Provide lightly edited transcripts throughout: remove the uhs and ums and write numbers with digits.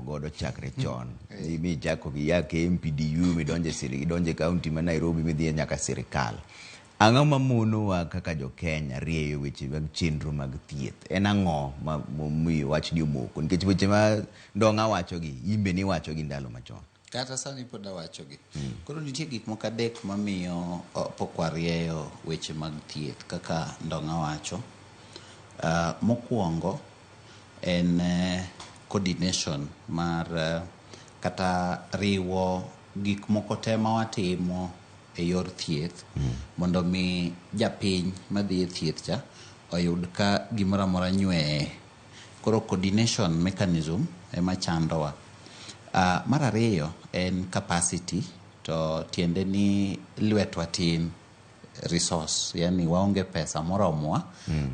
godo chakre chon. Michako gi ya KMPDU, midonje siri, idonje kaunti ma Nairobi, midhi nyaka sirikal. Ang'o mamonowa kaka jo Kenya rieyo weche mag chenro mag thieth? En ang'o ma momiyo wachni omoko? Nikech weche ma Ndong'a wachogi, in be niwachogi ndalo machon. Kata sani pod awachogi. Koro nitie gik moko adek mamiyo pok warieyo weche mag thieth kaka Ndong'a wacho. Mokwongo en coordination mar kata riwo gik moko te ma watimo e yor thieth mondo mi japiny madhi e thieth cha oyud ka gimoro amora nyweye. Koro coordination mechanism ema chandowa. Mar ariyo en capacity, to tiende ni lwetwa tin, resource, yani waonge pesa moromowa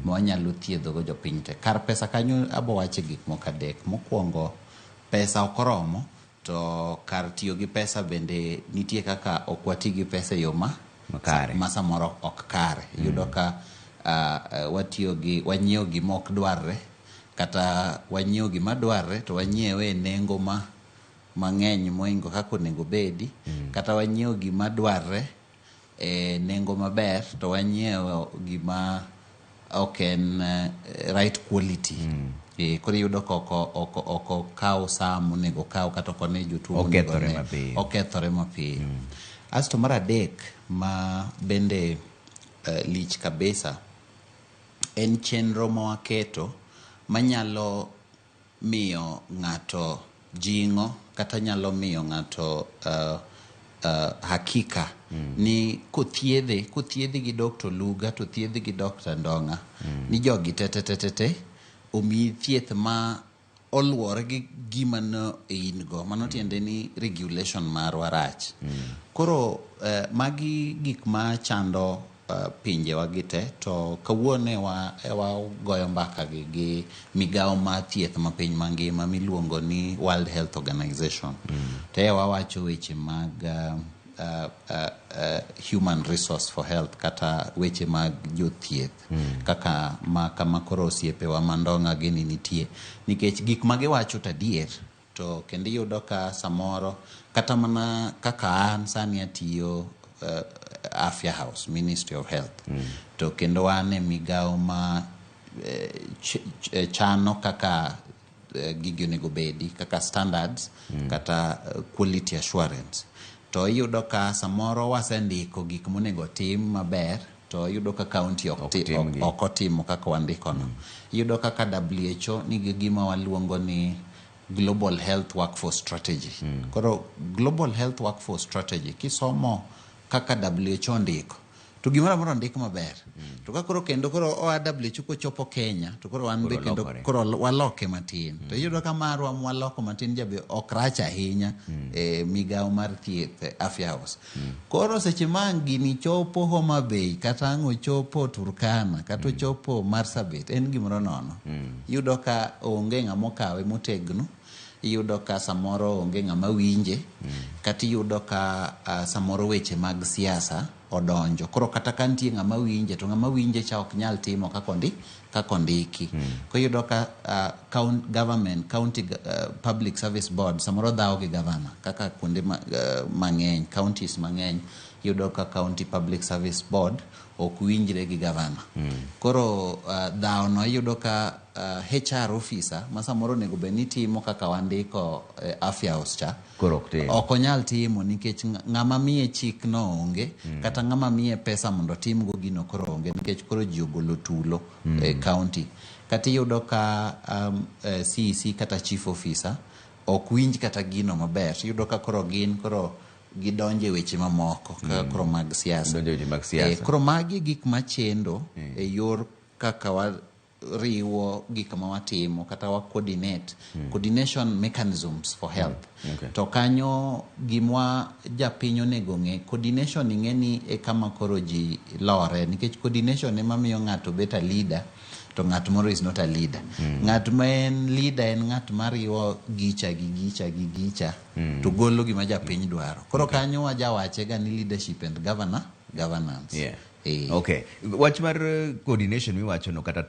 ma wanyalo thiedhogo jopiny te. Kar pesa kanyo abo wache gik moko adek. Mokwongo, pesa ok oromo, to kar tiyo gi pesa bende nitie kaka ok wati gi pesa e yo ma Makare. ma samoro ok kare. Iyudo ka watiyo gi, wanyiewo gima ok dwarre, kata wanyiewo gima dwarre to wanyiewe e nengo ma mang'eny moingo kaka onego bedi, kata wanyiewo gima dwarre e nengo maber to wanyiewo gima ok en right quality. Koro iyudo ka ok okaw saa monego okaw, kata ok one jotuo monego Okethore one. Mapiyo. Okethore mapiyo. Asto mar adek ma bende lich kabisa en chenro ma waketo manyalo miyo ng'ato jing'o, kata nyalo miyo ng'ato hakika ni kothiedhe, kothiedhi gi Dr. Luga to thiedhi gi Dr. Ndong'a, ni jogi te te te te te omiyi thieth ma oluwore gi gima no in go. Mano tiende ni regulation marwa rach. Koro magi gik ma chando pinjewa gi te. To kawuono wagoyo mbaka gi migawo mar thieth ma piny mangima miluongo ni World Health Organization. To e wawacho weche mag human resource for health, kata weche mag jothieth kaka ma kama koro osiepewa mandong'a gini nitie, nikech gik ma giwacho to adier. To kendo iyudo ka samoro kata mana kaka an sani atiyo Afya House, Ministry of Health, to kendo wan e migawo ma chano kaka gigi onego bedi, kaka standards kata quality assurance. To iyudo ka samoro wasendiko gik monego tim maber, to iyudo ka county ok timgi. Ok otimo kaka wandiko no. Iyudo kaka WHO nigi gima waluongo ni Global Health Workforce Strategy. Koro Global Health Workforce Strategy, kisomo kaka WHO ondiko, to gimoro amora ondik maber. To ka koro kendo koro oa WHO kochopo Kenya, to koro wan be Koro kendo lokore. Koro waloke matin. To iyudo ka marwa mwaloko matin jabe ok rach ahinya e migawo mar thieth e Afya House. Koro seche ma ang' gini chopo Homa Bay, kata ang' ochopo Turkana, kata ochopo Marsabit, en gimoro nono. Iyudo ka onge ng'ama okawe motegno. Iyudo ka samoro onge ng'ama winje, kata iyudo ka samoro weche mag siasa odonjo. Koro kata ka nitie ng'ama winje, to ng'ama winje cha ok nyal timo kaka ondiki. Koro iyudo ka county government, county public service board samoro dhawo gi governor, kaka kuonde mang'eny, counties mang'eny, iyudo ka county public service board ok winjre gi governor. Koro dhawo no iyudo ka HR officer ma samoro onego bed ni timo kaka wandiko Afya House cha Koro ok tim. Ok onyal timo nikech ng'ama miye chik no onge, kata ng'ama miye pesa mondo otimgo gino koro onge, nikech koro ji ogolo tulo e county. Kata iyudo ka CEC kata chief officer ok winj kata gino maber. Iyudo ka koro gin koro gidonjo e weche mamoko kaka koro mag siasa. Donjo e weche mag siasa. Koro magi gik machendo e yor kaka wariwo gik ma watimo, kata wa coordinate, coordination mechanisms for health. To kanyo gimwa japiny onego ng'e coordination, ing'e ni e kama koro ji lore, nikech coordination ema miyo ng'ato bet a leader, to ng'at moro is not a leader. Ng'at ma en leader en ng'at mariwo gicha gi gicha gi gicha to golo gima japiny dwaro. Koro kanyo wajawache ga ni leadership and governance. Okay. Wach mar coordination miwacho no kata